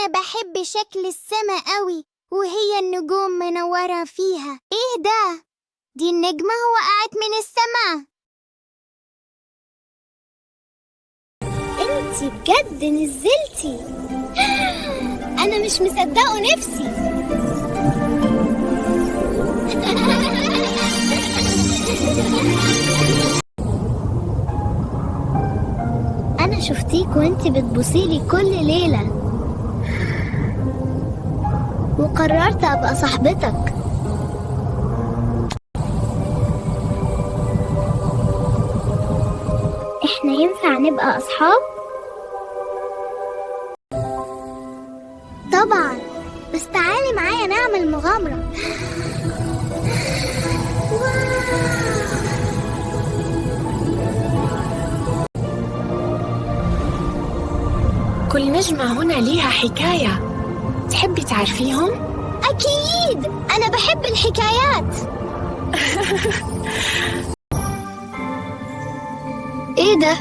أنا بحب شكل السما قوي وهي النجوم منورة فيها. إيه ده؟ دي النجمة وقعت من السما. انتي بجد نزلتي؟ أنا مش مصدقه نفسي. أنا شفتيك وانتي بتبصيلي كل ليلة وقررت أبقى صاحبتك. إحنا ينفع نبقى أصحاب؟ طبعا، بس تعالي معايا نعمل مغامرة. كل نجمة هنا ليها حكاية، تحبي تعرفيهم؟ أكيد، أنا بحب الحكايات. إيه ده؟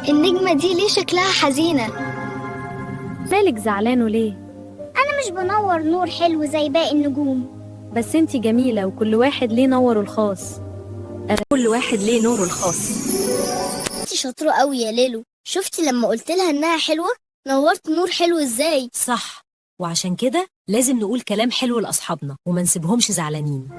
النجمة دي ليه شكلها حزينة؟ مالك زعلانه ليه؟ أنا مش بنور نور حلو زي باقي النجوم. بس انتي جميلة وكل واحد ليه نوره الخاص. كل واحد ليه نوره الخاص. انتي شاطرة قوي يا ليلو. شفتي لما قلت لها إنها حلوة نورت نور حلو إزاي؟ صح، وعشان كده لازم نقول كلام حلو لأصحابنا وما نسيبهمش زعلانين.